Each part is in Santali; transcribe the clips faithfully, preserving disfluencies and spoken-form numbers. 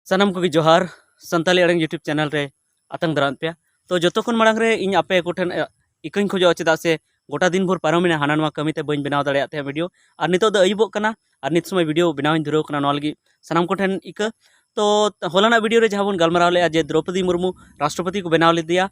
ᱥᱟᱱᱟᱢ ᱠᱚᱜᱮ ᱡᱚᱦᱟᱨ᱾ ᱥᱟᱱᱛᱟᱞᱤ ᱟᱲᱟᱝ YouTube ᱪᱮᱱᱮᱞ ᱨᱮ ᱟᱛᱟᱝ ᱫᱟᱨᱟᱢ ᱯᱮᱭᱟ᱾ ᱛᱚ, ᱡᱚᱛᱚ ᱠᱷᱚᱱ ᱢᱟᱲᱟᱝ ᱨᱮ ᱤᱧ ᱟᱯᱮ ᱠᱚᱴᱷᱮᱱ, ᱮ, ᱤᱠᱟᱹᱧ ᱠᱷᱚᱡᱚᱜᱼᱟ, ᱪᱮᱫᱟᱜ ᱥᱮ ᱜᱚᱴᱟ ᱫᱤᱱ ᱵᱷᱳᱨ ᱯᱟᱨᱚᱢᱮᱱᱟ, ᱦᱟᱱᱟ ᱱᱚᱣᱟ ᱠᱟᱹᱢᱤ ᱛᱮ ᱵᱟᱹᱧ ᱵᱮᱱᱟᱣ ᱫᱟᱲᱮᱭᱟᱜ ᱛᱟᱦᱮᱸᱫ ᱵᱷᱤᱰᱤᱭᱳ᱾ ᱟᱨ ᱱᱤᱛᱚᱜ ᱫᱚ ᱟᱹᱭᱩᱵᱚᱜ ᱠᱟᱱᱟ, ᱟᱨ ᱱᱤᱛ ᱥᱚᱢᱚᱭ ᱵᱷᱤᱰᱤᱭᱳ ᱵᱮᱱᱟᱣᱤᱧ ᱫᱷᱩᱨᱟᱹᱣ ᱠᱟᱱᱟ᱾ ᱱᱚᱣᱟ ᱞᱟᱹᱜᱤᱫ ᱥᱟᱱᱟᱢ ᱠᱚᱴᱷᱮᱱ ᱤᱠᱟᱹ᱾ ᱛᱚ, ᱦᱚᱞᱟᱱᱟᱜ ᱵᱷᱤᱰᱤᱭᱳ ᱨᱮ ᱡᱟᱦᱟᱸ ᱵᱚᱱ ᱜᱟᱞᱢᱟᱨᱟᱣ ᱞᱮᱫᱼᱟ ᱡᱮ ᱫᱨᱚᱯᱚᱫᱤ ᱢᱩᱨᱢᱩ ᱨᱟᱥᱴᱨᱚᱯᱚᱛᱤ ᱠᱚ ᱵᱮᱱᱟᱣ ᱞᱮᱫᱮᱭᱟ,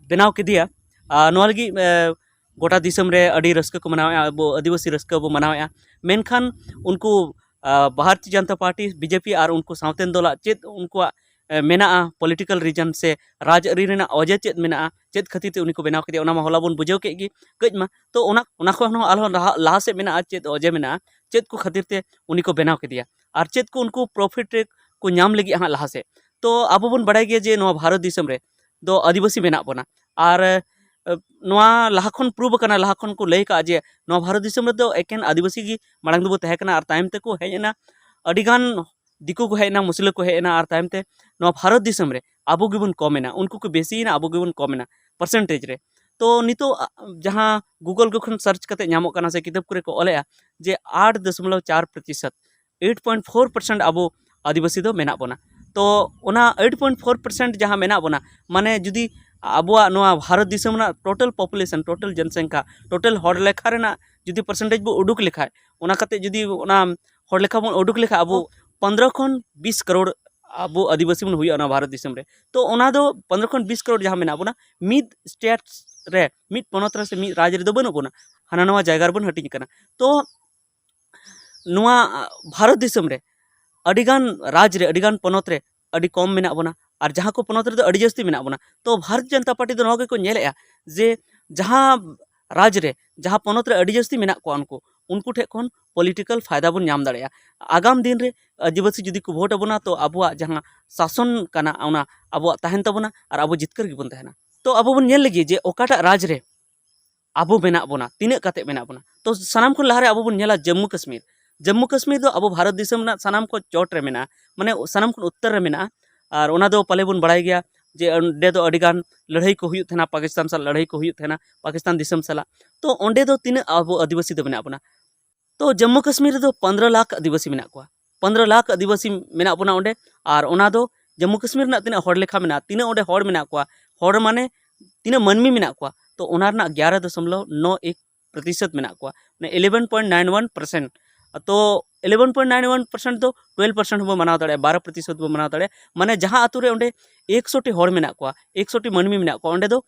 ᱵᱮᱱᱟᱣ ᱠᱮᱫᱮᱭᱟ, ᱟᱨ ᱱᱚᱣᱟ ᱞᱟᱹᱜᱤᱫ, ᱮ, ᱜᱚᱴᱟ ᱫᱤᱥᱚᱢ ᱨᱮ ᱟᱹᱰᱤ ᱨᱟᱹᱥᱠᱟᱹ ᱠᱚ ᱢᱟᱱᱟᱣᱮᱫᱼᱟ, ᱟᱵᱚ ᱟᱹᱫᱤᱵᱟᱹᱥᱤ ᱨᱟᱹᱥᱠᱟᱹ ᱵᱚ ᱢᱟᱱᱟᱣᱮᱫᱼᱟ᱾ ᱢᱮᱱᱠᱷᱟᱱ ᱩᱱᱠᱩ, ᱟ, ᱵᱷᱟᱨᱚᱛᱤᱭᱚ ᱡᱚᱱᱚᱛᱟ ᱯᱟᱨᱴᱤ, BJP, ᱟᱨ ᱩᱱᱠᱩ ᱥᱟᱶᱛᱮᱱ ᱫᱚᱞᱟᱜ ᱪᱮᱫ ᱩᱱᱠᱩᱣᱟᱜ, ᱮ, ᱢᱮᱱᱟᱜᱼᱟ, political reason ᱥᱮ ᱨᱟᱡᱽᱟᱹᱨᱤ ᱨᱮᱱᱟᱜ ᱚᱡᱮ ᱪᱮᱫ ᱢᱮᱱᱟᱜᱼᱟ, ᱪᱮᱫ ᱠᱷᱟᱹᱛᱤᱨ ᱛᱮ ᱩᱱᱤ ᱠᱚ ᱵᱮᱱᱟᱣ ᱠᱮᱫᱮᱭᱟ, ᱚᱱᱟ ᱢᱟ ᱦᱚᱞᱟ ᱵᱚᱱ ᱵᱩᱡᱷᱟᱹᱣ ᱠᱮᱫ ᱜᱮ ᱠᱟᱹᱡ ᱢᱟ᱾ ᱛᱚ, ᱚᱱᱟ, ᱚᱱᱟ ᱠᱷᱚᱱ ᱦᱚᱸ ᱟᱨᱦᱚᱸ ᱞᱟᱦᱟ, ᱞᱟᱦᱟ ᱥᱮᱫ ᱢᱮᱱᱟᱜᱼᱟ, ᱪᱮᱫ ᱚᱡᱮ ᱢᱮᱱᱟᱜᱼᱟ, ᱪᱮᱫ ᱠᱚ ᱠᱷᱟᱹᱛᱤᱨ ᱛᱮ ᱩᱱᱤ ᱠᱚ ᱵᱮᱱᱟᱣ ᱠᱮᱫᱮᱭᱟ, ᱟᱨ ᱪᱮᱫ ᱠᱚ ᱩᱱᱠᱩ profit ᱨᱮ ᱠᱚ ᱧᱟᱢ ᱞᱟᱹᱜᱤᱫ ᱦᱟᱸᱜ ᱞᱟᱦᱟ ᱥᱮᱫ᱾ ᱛᱚ, ᱟᱵᱚ ᱵᱚᱱ ᱵᱟᱲᱟᱭ ᱜᱮᱭᱟ ᱡᱮ ᱱᱚᱣᱟ ᱵᱷᱟᱨᱚᱛ ᱫᱤᱥᱚᱢ ᱨᱮ ᱫᱚ ᱟᱹᱫᱤᱵᱟᱹᱥᱤ ᱢᱮᱱᱟᱜ ᱵᱚᱱᱟ, ᱟᱨ, ᱮ, ᱱᱚᱣᱟ ᱞᱟᱦᱟ ᱠᱷᱚᱱ prove ᱟᱠᱟᱱᱟ, ᱞᱟᱦᱟ ᱠᱷᱚᱱ ᱠᱚ ᱞᱟᱹᱭ ᱠᱟᱜᱼᱟ ᱡᱮ ᱱᱚᱣᱟ ᱵᱷᱟᱨᱚᱛ ᱫᱤᱥᱚᱢ ᱨᱮᱫᱚ ᱮᱠᱮᱱ ᱟᱹᱫᱤᱵᱟᱹᱥᱤ ᱜᱮ ᱢᱟᱲᱟᱝ ᱫᱚᱵᱚ ᱛᱟᱦᱮᱸ ᱠᱟᱱᱟ, ᱟᱨ ᱛᱟᱭᱚᱢ ᱛᱮᱠᱚ ᱦᱮᱡ ᱮᱱᱟ, ᱟᱹᱰᱤᱜᱟᱱ ᱫᱤᱠᱩ ᱠᱚ ᱦᱮᱡ ᱮᱱᱟ, ᱢᱩᱥᱞᱟᱹ ᱠᱚ ᱦᱮᱡ ᱮᱱᱟ, ᱟᱨ ᱛᱟᱭᱚᱢ ᱛᱮ ᱱᱚᱣᱟ ᱵᱷᱟᱨᱚᱛ ᱫᱤᱥᱚᱢ ᱨᱮ ᱟᱵᱚ ᱜᱮᱵᱚᱱ ᱠᱚᱢ ᱮᱱᱟ, ᱩᱱᱠᱩ ᱠᱚ ᱵᱮᱥᱤᱭᱮᱱᱟ, ᱟᱵᱚ ᱜᱮᱵᱚᱱ ᱠᱚᱢ ᱮᱱᱟ percentage ᱨᱮ᱾ ᱛᱚ, ᱱᱤᱛᱚᱜ, ᱟ, ᱡᱟᱦᱟᱸ Google ᱠᱚ ᱠᱷᱚᱱ search ᱠᱟᱛᱮ ᱧᱟᱢᱚᱜ ᱠᱟᱱᱟ ᱥᱮ ᱠᱤᱛᱟᱹᱵ ᱠᱚᱨᱮ ᱠᱚ ᱚᱞᱮᱜᱼᱟ ᱡᱮ ᱟᱴ ᱫᱚᱥᱢᱚᱞᱚᱵ ᱪᱟᱨ ᱯᱨᱚᱛᱤᱥᱚᱛ, eight point four percent ᱟᱵᱚ ᱟᱹᱫᱤᱵᱟᱹᱥᱤ ᱫᱚ ᱢᱮᱱᱟᱜ ᱵᱚᱱᱟ᱾ ᱛᱚ, ᱚᱱᱟ eight point four percent ᱡᱟᱦᱟᱸ ᱢᱮᱱᱟᱜ ᱵᱚᱱᱟ, ᱢᱟᱱᱮ ᱡᱩᱫᱤ ᱟᱵᱚᱣᱟᱜ ᱱᱚᱣᱟ ᱵᱷᱟᱨᱚᱛ ᱫᱤᱥᱚᱢ ᱨᱮᱱᱟᱜ total population, total ᱡᱚᱱᱥᱚᱝᱠᱷᱟ, total ᱦᱚᱲ ᱞᱮᱠᱷᱟ ᱨᱮᱱᱟᱜ ᱡᱩᱫᱤ percentage ᱵᱚ ᱩᱰᱩᱠ ᱞᱮᱠᱷᱟᱡ, ᱚᱱᱟ ᱠᱟᱛᱮ ᱡᱩᱫᱤ ᱚᱱᱟ ᱦᱚᱲ ᱞᱮᱠᱷᱟ ᱵᱚᱱ ᱩᱰᱩᱠ ᱞᱮᱠᱷᱟᱡ, ᱟᱵᱚ ᱯᱚᱱᱫᱽᱨᱚ ᱠᱷᱚᱱ ᱵᱤᱥ ᱠᱟᱨᱳᱲ ᱟᱵᱚ ᱟᱹᱫᱤᱵᱟᱹᱥᱤ ᱵᱚᱱ ᱦᱩᱭᱩᱜᱼᱟ ᱱᱚᱣᱟ ᱵᱷᱟᱨᱚᱛ ᱫᱤᱥᱚᱢ ᱨᱮ᱾ ᱛᱚ, ᱚᱱᱟ ᱫᱚ ᱯᱚᱱᱫᱽᱨᱚ ᱠᱷᱚᱱ ᱵᱤᱥ ᱠᱟᱨᱳᱲ ᱡᱟᱦᱟᱸ ᱢᱮᱱᱟᱜ ᱵᱚᱱᱟ, ᱢᱤᱫ state ᱨᱮ, ᱢᱤᱫ ᱯᱚᱱᱚᱛ ᱨᱮ ᱥᱮ ᱢᱤᱫ ᱨᱟᱡᱽ ᱨᱮᱫᱚ ᱵᱟᱹᱱᱩᱜ ᱵᱚᱱᱟ, ᱦᱟᱱᱟ ᱱᱟᱣᱟ ᱡᱟᱭᱜᱟ ᱨᱮᱵᱚᱱ ᱦᱟᱹᱴᱤᱧ ᱠᱟᱱᱟ᱾ ᱛᱚ, ᱱᱚᱣᱟ, ᱟ, ᱵᱷᱟᱨᱚᱛ ᱫᱤᱥᱚᱢ ᱨᱮ ᱟᱹᱰᱤᱜᱟᱱ ᱨᱟᱡᱽ ᱨᱮ, ᱟᱹᱰᱤᱜᱟᱱ ᱯᱚᱱᱚᱛ ᱨᱮ ᱟᱹᱰᱤ ᱠᱚᱢ ᱢᱮᱱᱟᱜ ᱵᱚᱱᱟ, ᱟᱨ ᱡᱟᱦᱟᱸ ᱠᱚ ᱯᱚᱱᱚᱛ ᱨᱮᱫᱚ ᱟᱹᱰᱤ ᱡᱟᱹᱥᱛᱤ ᱢᱮᱱᱟᱜ ᱵᱚᱱᱟ᱾ ᱛᱚ, ᱵᱷᱟᱨᱚᱛ ᱡᱚᱱᱚᱛᱟ ᱯᱟᱨᱴᱤ ᱫᱚ ᱱᱚᱣᱟ ᱜᱮᱠᱚ ᱧᱮᱞᱮᱜᱼᱟ ᱡᱮ ᱡᱟᱦᱟᱸ ᱨᱟᱡᱽ ᱨᱮ, ᱡᱟᱦᱟᱸ ᱯᱚᱱᱚᱛ ᱨᱮ ᱟᱹᱰᱤ ᱡᱟᱹᱥᱛᱤ ᱢᱮᱱᱟᱜ ᱠᱚᱣᱟ ᱩᱱᱠᱩ, ᱩᱱᱠᱩ ᱴᱷᱮᱱ ᱠᱷᱚᱱ political ᱯᱷᱟᱭᱫᱟ ᱵᱚᱱ ᱧᱟᱢ ᱫᱟᱲᱮᱭᱟᱜᱼᱟ᱾ ᱟᱜᱟᱢ ᱫᱤᱱ ᱨᱮ ᱟᱹᱫᱤᱵᱟᱹᱥᱤ ᱡᱩᱫᱤ ᱠᱚ ᱵᱷᱳᱴ ᱟᱵᱚᱱᱟ, ᱛᱚ ᱟᱵᱚᱣᱟᱜ ᱡᱟᱦᱟᱸ ᱥᱟᱥᱚᱱ ᱠᱟᱱᱟ, ᱚᱱᱟ ᱟᱵᱚᱣᱟᱜ ᱛᱟᱦᱮᱱ ᱛᱟᱵᱚᱱᱟ ᱟᱨ ᱟᱵᱚ ᱡᱤᱛᱠᱟᱹᱨ ᱜᱮᱵᱚᱱ ᱛᱟᱦᱮᱱᱟ᱾ ᱛᱚ, ᱟᱵᱚ ᱵᱚᱱ ᱧᱮᱞ ᱞᱮᱜᱮ ᱡᱮ ᱚᱠᱟᱴᱟᱜ ᱨᱟᱡᱽ ᱨᱮ ᱟᱵᱚ ᱢᱮᱱᱟᱜ ᱵᱚᱱᱟ, ᱛᱤᱱᱟᱹᱜ ᱠᱟᱛᱮ ᱢᱮᱱᱟᱜ ᱵᱚᱱᱟ᱾ ᱛᱚ, ᱥᱟᱱᱟᱢ ᱠᱷᱚᱱ ᱞᱟᱦᱟᱨᱮ ᱟᱵᱚ ᱵᱚᱱ ᱧᱮᱞᱟ ᱡᱟᱢᱢᱩ ᱠᱟᱥᱢᱤᱨ᱾ ᱡᱟᱢᱢᱩ ᱠᱟᱥᱢᱤᱨ ᱫᱚ ᱟᱵᱚ ᱵᱷᱟᱨᱚᱛ ᱫᱤᱥᱚᱢ ᱨᱮᱱᱟᱜ ᱥᱟᱱᱟᱢ ᱠᱷᱚᱱ ᱪᱚᱴ ᱨᱮ ᱢᱮᱱᱟᱜᱼᱟ, ᱢᱟᱱᱮ ᱥᱟᱱᱟᱢ ᱠᱷᱚᱱ ᱩᱛᱛᱚᱨ ᱨᱮ ᱢᱮᱱᱟᱜᱼᱟ᱾ ᱟᱨ ᱚᱱᱟ ᱫᱚ ᱯᱟᱞᱮ ᱵᱚᱱ ᱵᱟᱲᱟᱭ ᱜᱮᱭᱟ ᱡᱮ ᱚᱸᱰᱮ ᱫᱚ ᱟᱹᱰᱤᱜᱟᱱ ᱞᱟᱹᱲᱦᱟᱹᱭ ᱠᱚ ᱦᱩᱭᱩᱜ ᱛᱟᱦᱮᱱᱟ, ᱯᱟᱠᱤᱥᱛᱟᱱ ᱥᱟᱞᱟᱜ ᱞᱟᱹᱲᱦᱟᱹᱭ ᱠᱚ ᱦᱩᱭᱩᱜ ᱛᱟᱦᱮᱱᱟ, ᱯᱟᱠᱤᱥᱛᱟᱱ ᱫᱤᱥᱚᱢ ᱥᱟᱞᱟᱜ᱾ ᱛᱚ, ᱚᱸᱰᱮ ᱫᱚ ᱛᱤᱱᱟᱹᱜ ᱟᱵᱚ ᱟᱹᱫᱤᱵᱟᱹᱥᱤ ᱫᱚ ᱢᱮᱱᱟᱜ ᱵᱚᱱᱟ? ᱛᱚ, ᱡᱟᱢᱢᱩ ᱠᱟᱥᱢᱤᱨ ᱨᱮᱫᱚ ᱯᱚᱱᱫᱽᱨᱚ ᱞᱟᱠᱷ ᱟᱹᱫᱤᱵᱟᱹᱥᱤ ᱢᱮᱱᱟᱜ ᱠᱚᱣᱟ᱾ ᱯᱚᱱᱫᱽᱨᱚ ᱞᱟᱠᱷ ᱟᱹᱫᱤᱵᱟᱹᱥᱤ ᱢᱮᱱᱟᱜ ᱵᱚᱱᱟ ᱚᱸᱰᱮ᱾ ᱟᱨ ᱚᱱᱟ ᱫᱚ ᱡᱚᱢᱢᱩ ᱠᱟᱥᱢᱤᱨ ᱨᱮᱱᱟᱜ ᱛᱤᱱᱟᱹᱜ ᱦᱚᱲ ᱞᱮᱠᱷᱟ ᱢᱮᱱᱟᱜᱼᱟ, ᱛᱤᱱᱟᱹᱜ ᱚᱸᱰᱮ ᱦᱚᱲ ᱢᱮᱱᱟᱜ ᱠᱚᱣᱟ, ᱦᱚᱲ ᱢᱟᱱᱮ ᱛᱤᱱᱟᱹᱜ ᱢᱟᱹᱱᱢᱤ ᱢᱮᱱᱟᱜ ᱠᱚᱣᱟ, ᱛᱚ ᱚᱱᱟ ᱨᱮᱱᱟᱜ ᱜᱭᱟᱨᱟ ᱫᱚᱥᱚᱢᱞᱚᱵ ᱱᱚ ᱮᱠ ᱯᱨᱚᱛᱤᱥᱚᱛ ᱢᱮᱱᱟᱜ ᱠᱚᱣᱟ, ᱢᱟᱱᱮ eleven point nine one percent᱾ ᱛᱚ eleven point nine one percent ᱫᱚ twelve percent ᱦᱚᱸᱵᱚ ᱢᱟᱱᱟᱣ ᱫᱟᱲᱮᱭᱟᱜᱼᱟ, ᱵᱟᱨᱚ ᱯᱨᱚᱛᱤᱥᱚᱛ ᱵᱚ ᱢᱟᱱᱟᱣ ᱫᱟᱲᱮᱭᱟᱜᱼᱟ᱾ ᱢᱟᱱᱮ ᱡᱟᱦᱟᱸ ᱟᱛᱳ ᱨᱮ ᱚᱸᱰᱮ ᱮᱠᱥᱚ ᱴᱤ ᱦᱚᱲ ᱢᱮᱱᱟᱜ ᱠᱚᱣᱟ, ᱮᱠᱥᱚ ᱴᱤ ᱢᱟᱹᱱᱢᱤ ᱢᱮᱱᱟᱜ ᱠᱚᱣᱟ, ᱚᱸᱰᱮ ᱫᱚ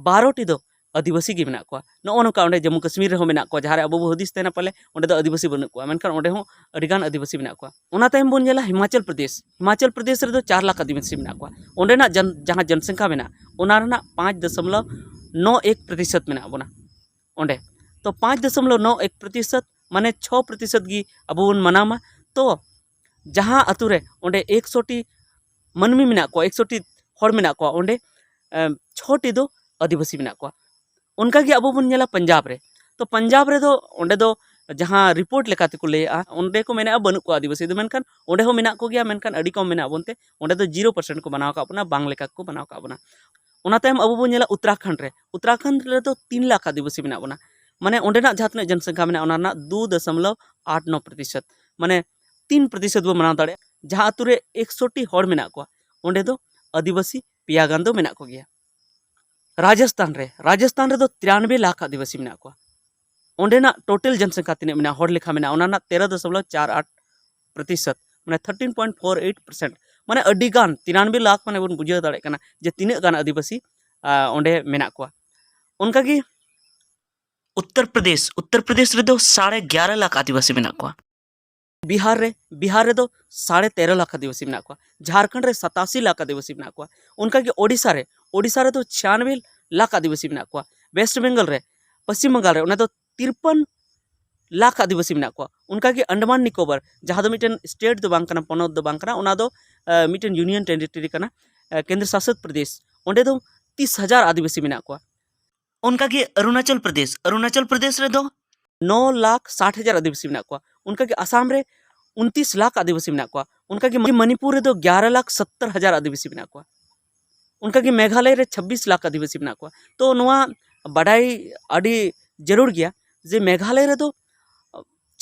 ᱵᱟᱨᱚ ᱴᱤ ᱫᱚ ᱟᱹᱫᱤᱵᱟᱹᱥᱤ ᱜᱮ ᱢᱮᱱᱟᱜ ᱠᱚᱣᱟ᱾ ᱱᱚᱜᱼᱚ ᱱᱚᱝᱠᱟ ᱚᱸᱰᱮ ᱡᱚᱢᱢᱩ ᱠᱟᱥᱢᱤᱨ ᱨᱮᱦᱚᱸ ᱢᱮᱱᱟᱜ ᱠᱚᱣᱟ, ᱡᱟᱦᱟᱸ ᱨᱮ ᱟᱵᱚ ᱵᱚ ᱦᱩᱫᱤᱥ ᱛᱟᱦᱮᱱᱟ ᱯᱟᱞᱮ ᱚᱸᱰᱮ ᱫᱚ ᱟᱹᱫᱤᱵᱟᱹᱥᱤ ᱵᱟᱹᱱᱩᱜ ᱠᱚᱣᱟ, ᱢᱮᱱᱠᱷᱟᱱ ᱚᱸᱰᱮ ᱦᱚᱸ ᱟᱹᱰᱤᱜᱟᱱ ᱟᱹᱫᱤᱵᱟᱹᱥᱤ ᱢᱮᱱᱟᱜ ᱠᱚᱣᱟ᱾ ᱚᱱᱟ ᱛᱟᱭᱚᱢ ᱵᱚᱱ ᱧᱮᱞᱟ ᱦᱤᱢᱟᱪᱚᱞ ᱯᱨᱚᱫᱮᱥ᱾ ᱦᱤᱢᱟᱪᱚᱞ ᱯᱨᱚᱫᱮᱥ ᱨᱮᱫᱚ ᱪᱟᱨ ᱞᱟᱠᱷ ᱟᱹᱫᱤᱵᱟᱹᱥᱤ ᱢᱮᱱᱟᱜ ᱠᱚᱣᱟ᱾ ᱚᱸᱰᱮᱱᱟᱜ ᱡᱟᱱ-, ᱡᱟᱦᱟᱸ ᱡᱚᱱᱥᱚᱝᱠᱷᱟ ᱢᱮᱱᱟᱜᱼᱟ, ᱚᱱᱟ ᱨᱮᱱᱟᱜ ᱯᱟᱸᱪ ᱫᱚᱥᱚᱢᱞᱚᱵ ᱱᱚ ᱮᱠ ᱯᱨᱚᱛᱤᱥᱚᱛ ᱢᱮᱱᱟᱜ ᱵᱚᱱᱟ ᱚᱸᱰᱮ᱾ ᱛᱚ ᱯᱟᱸᱪ ᱫᱚᱥᱚᱢᱞᱚᱵ ᱱᱚ ᱮᱠ ᱯᱨᱚᱛᱤᱥᱚᱛ, ᱢᱟᱱᱮ ᱪᱷᱚ ᱯᱨᱚᱛᱤᱥᱚᱛ ᱜᱮ ᱟᱵᱚ ᱵᱚᱱ ᱢᱟᱱᱟᱣ ᱢᱟ᱾ ᱛᱚ ᱡᱟᱦᱟᱸ ᱟᱛᱳ ᱨᱮ ᱚᱸᱰᱮ ᱮᱠᱥᱚ ᱴᱤ ᱢᱟᱹᱱᱢᱤ ᱢᱮᱱᱟᱜ ᱠᱚᱣᱟ, ᱮᱠᱥᱚ ᱴᱤ ᱦᱚᱲ ᱢᱮᱱᱟᱜ ᱠᱚᱣᱟ, ᱚᱸᱰᱮ ᱮᱢ, ᱪᱷᱚ ᱴᱤ ᱫᱚ ᱟᱹᱫᱤᱵᱟᱹᱥᱤ ᱢᱮᱱᱟᱜ ᱠᱚᱣᱟ᱾ ᱚᱱᱠᱟᱜᱮ ᱟᱵᱚ ᱵᱚᱱ ᱧᱮᱞᱟ ᱯᱟᱧᱡᱟᱵᱽ ᱨᱮ᱾ ᱛᱚ ᱯᱟᱧᱡᱟᱵᱽ ᱨᱮᱫᱚ ᱚᱸᱰᱮ ᱫᱚ ᱡᱟᱦᱟᱸ ᱨᱤᱯᱳᱨᱴ ᱞᱮᱠᱟ ᱛᱮᱠᱚ ᱞᱟᱹᱭᱮᱜᱼᱟ, ᱚᱸᱰᱮ ᱠᱚ ᱢᱮᱱᱮᱜᱼᱟ ᱵᱟᱹᱱᱩᱜ ᱠᱚᱣᱟ ᱟᱹᱫᱤᱵᱟᱹᱥᱤ ᱫᱚ, ᱢᱮᱱᱠᱷᱟᱱ ᱚᱸᱰᱮ ᱦᱚᱸ ᱢᱮᱱᱟᱜ ᱠᱚᱜᱮᱭᱟ, ᱢᱮᱱᱠᱷᱟᱱ ᱟᱹᱰᱤ ᱠᱚᱢ ᱢᱮᱱᱟᱜ ᱵᱚᱱᱛᱮ ᱚᱸᱰᱮ ᱫᱚ ᱡᱤᱨᱳ ᱯᱟᱨᱥᱮᱱᱴ ᱠᱚ ᱢᱟᱱᱟᱣ ᱟᱠᱟᱫ ᱵᱚᱱᱟ, ᱵᱟᱝ ᱞᱮᱠᱟ ᱠᱚ ᱢᱟᱱᱟᱣ ᱟᱠᱟᱫ ᱵᱚᱱᱟ᱾ ᱚᱱᱟ ᱛᱟᱭᱚᱢ ᱟᱵᱚ ᱵᱚᱱ ᱧᱮᱞᱟ ᱩᱛᱛᱚᱨᱟᱠᱷᱚᱸᱰ ᱨᱮ᱾ ᱩᱛᱛᱚᱨᱟᱠᱷᱚᱸᱰ ᱨᱮᱫᱚ ᱛᱤᱱ ᱞᱟᱠᱷ ᱟᱹᱫᱤᱵᱟᱹᱥᱤ ᱢᱮᱱᱟᱜ ᱵᱚᱱᱟ᱾ ᱢᱟᱱᱮ ᱚᱸᱰᱮᱱᱟᱜ ᱡᱟᱦᱟᱸ ᱛᱤᱱᱟᱹᱜ ᱡᱚᱱᱥᱚᱝᱠᱷᱟ ᱢᱮᱱᱟᱜᱼᱟ, ᱚᱱᱟ ᱨᱮᱱᱟᱜ ᱫᱩ ᱫᱚᱥᱚᱢᱞᱚᱵ ᱟᱴ ᱱᱚ ᱯᱨᱚᱛᱤᱥᱚᱛ, ᱢᱟᱱᱮ ᱛᱤᱱ ᱯᱨᱚᱛᱤᱥᱚᱛ ᱵᱚᱱ ᱢᱟᱱᱟᱣ ᱫᱟᱲᱮᱭᱟᱜᱼᱟ᱾ ᱡᱟᱦᱟᱸ ᱟᱛᱳ ᱨᱮ ᱮᱠᱥᱚ ᱴᱤ ᱦᱚᱲ ᱢᱮᱱᱟᱜ ᱠᱚᱣᱟ, ᱚᱸᱰᱮ ᱫᱚ ᱟᱹᱫᱤᱵᱟᱹᱥᱤ ᱯᱮᱭᱟ ᱜᱟᱱ ᱫᱚ ᱢᱮᱱᱟᱜ ᱠᱚᱜᱮᱭᱟ᱾ ᱨᱟᱡᱚᱥᱛᱷᱟᱱ ᱨᱮ, ᱨᱟᱡᱚᱥᱛᱷᱟᱱ ᱨᱮᱫᱚ ᱛᱤᱨᱟᱱᱵᱮ ᱞᱟᱠᱷ ᱟᱹᱫᱤᱵᱟᱹᱥᱤ ᱢᱮᱱᱟᱜ ᱠᱚᱣᱟ᱾ ᱚᱸᱰᱮᱱᱟᱜ ᱴᱳᱴᱟᱞ ᱡᱚᱱᱥᱚᱝᱠᱷᱟ ᱛᱤᱱᱟᱹᱜ ᱢᱮᱱᱟᱜᱼᱟ, ᱦᱚᱲ ᱞᱮᱠᱷᱟ ᱢᱮᱱᱟᱜᱼᱟ, ᱚᱱᱟ ᱨᱮᱱᱟᱜ ᱛᱮᱨᱚ ᱫᱚᱥᱚᱢᱞᱚᱵ ᱪᱟᱨ ᱟᱴ ᱯᱨᱚᱛᱤᱥᱚᱛ, ᱢᱟᱱᱮ thirteen point four eight percent᱾ ᱢᱟᱱᱮ ᱟᱹᱰᱤ ᱜᱟᱱ, ᱛᱤᱨᱟᱱᱵᱮ ᱞᱟᱠᱷ, ᱢᱟᱱᱮ ᱵᱚᱱ ᱵᱩᱡᱷᱟᱹᱣ ᱫᱟᱲᱮᱭᱟᱜ ᱠᱟᱱᱟ ᱡᱮ ᱛᱤᱱᱟᱹᱜ ᱜᱟᱱ ᱟᱹᱫᱤᱵᱟᱹᱥᱤ, ᱟᱸ, ᱚᱸᱰᱮ ᱢᱮᱱᱟᱜ ᱠᱚᱣᱟ᱾ ᱚᱱᱠᱟᱜᱮ ᱩᱛᱛᱚᱨ ᱯᱨᱚᱫᱮᱥ, ᱩᱛᱛᱚᱨ ᱯᱨᱚᱫᱮᱥ ᱨᱮᱫᱚ ᱥᱟᱲᱮ ᱜᱭᱟᱨᱟ ᱞᱟᱠᱷ ᱟᱹᱫᱤᱵᱟᱹᱥᱤ ᱢᱮᱱᱟᱜ ᱠᱚᱣᱟ᱾ ᱵᱤᱦᱟᱨ ᱨᱮ, ᱵᱤᱦᱟᱨ ᱨᱮᱫᱚ ᱥᱟᱲᱮ ᱛᱮᱨᱚ ᱞᱟᱠᱷ ᱟᱹᱫᱤᱵᱟᱹᱥᱤ ᱢᱮᱱᱟᱜ ᱠᱚᱣᱟ᱾ ᱡᱷᱟᱲᱠᱷᱚᱸᱰ ᱨᱮ ᱥᱟᱛᱟᱥᱤ ᱞᱟᱠᱷ ᱟᱹᱫᱤᱵᱟᱹᱥᱤ ᱢᱮᱱᱟᱜ ᱠᱚᱣᱟ᱾ ᱚᱱᱠᱟᱜᱮ ᱳᱰᱤᱥᱟ ᱨᱮ, ᱳᱰᱤᱥᱟ ᱨᱮᱫᱚ ᱪᱷᱤᱭᱟᱱᱵᱮ ᱞᱟᱠᱷ ᱟᱹᱫᱤᱵᱟᱹᱥᱤ ᱢᱮᱱᱟᱜ ᱠᱚᱣᱟ᱾ ᱳᱭᱮᱥᱴ ᱵᱮᱝᱜᱚᱞ ᱨᱮ, ᱯᱚᱥᱪᱤᱢ ᱵᱟᱝᱜᱟᱞ ᱨᱮ, ᱚᱱᱟ ᱫᱚ ᱛᱤᱨᱯᱚᱱ ᱞᱟᱠᱷ ᱟᱹᱫᱤᱵᱟᱹᱥᱤ ᱢᱮᱱᱟᱜ ᱠᱚᱣᱟ᱾ ᱚᱱᱠᱟᱜᱮ ᱟᱱᱰᱟᱢᱟᱱ ᱱᱤᱠᱳᱵᱚᱨ, ᱡᱟᱦᱟᱸ ᱫᱚ ᱢᱤᱫᱴᱮᱱ ᱥᱴᱮᱴ ᱫᱚ ᱵᱟᱝ ᱠᱟᱱᱟ, ᱯᱚᱱᱚᱛ ᱫᱚ ᱵᱟᱝ ᱠᱟᱱᱟ, ᱚᱱᱟ ᱫᱚ, ᱟᱸ, ᱢᱤᱫᱴᱮᱱ ᱤᱭᱩᱱᱤᱭᱚᱱ ᱴᱮᱨᱤᱴᱚᱨᱤ ᱠᱟᱱᱟ, ᱟᱸ, ᱠᱮᱱᱫᱨᱚ ᱥᱟᱥᱤᱛ ᱯᱨᱚᱫᱮᱥ, ᱚᱸᱰᱮ ᱫᱚ ᱛᱤᱥ ᱦᱟᱡᱟᱨ ᱟᱹᱫᱤᱵᱟᱹᱥᱤ ᱢᱮᱱᱟᱜ ᱠᱚᱣᱟ᱾ ᱚᱱᱠᱟᱜᱮ ᱚᱨᱩᱱᱟᱪᱚᱞ ᱯᱨᱚᱫᱮᱥ, ᱚᱨᱩᱱᱟᱪᱚᱞ ᱯᱨᱚᱫᱮᱥ ᱨᱮᱫᱚ ᱱᱚ ᱞᱟᱠᱷ ᱥᱟᱴ ᱦᱟᱡᱟᱨ ᱟᱹᱫᱤᱵᱟᱹᱥᱤ ᱢᱮᱱᱟᱜ ᱠᱚᱣᱟ᱾ ᱚᱱᱠᱟᱜᱮ ᱟᱥᱟᱢ ᱨᱮ ᱩᱱᱛᱤᱥ ᱞᱟᱠᱷ ᱟᱹᱫᱤᱵᱟᱹᱥᱤ ᱢᱮᱱᱟᱜ ᱠᱚᱣᱟ᱾ ᱚᱱᱠᱟᱜᱮ ᱢᱚᱱᱤᱯᱩᱨ ᱨᱮᱫᱚ ᱜᱭᱟᱨᱟ ᱞᱟᱠᱷ ᱥᱚᱛᱛᱚᱨ ᱦᱟᱡᱟᱨ ᱟᱹᱫᱤᱵᱟᱹᱥᱤ ᱢᱮᱱᱟᱜ ᱠᱚᱣᱟ᱾ ᱚᱱᱠᱟᱜᱮ ᱢᱮᱜᱷᱟᱞᱚᱭ ᱨᱮ ᱪᱷᱟᱵᱵᱤᱥ ᱞᱟᱠᱷ ᱟᱹᱫᱤᱵᱟᱹᱥᱤ ᱢᱮᱱᱟᱜ ᱠᱚᱣᱟ᱾ ᱛᱚ ᱱᱚᱣᱟ ᱵᱟᱰᱟᱭ ᱟᱹᱰᱤ ᱡᱟᱹᱨᱩᱲ ᱜᱮᱭᱟ ᱡᱮ ᱢᱮᱜᱷᱟᱞᱚᱭ ᱨᱮᱫᱚ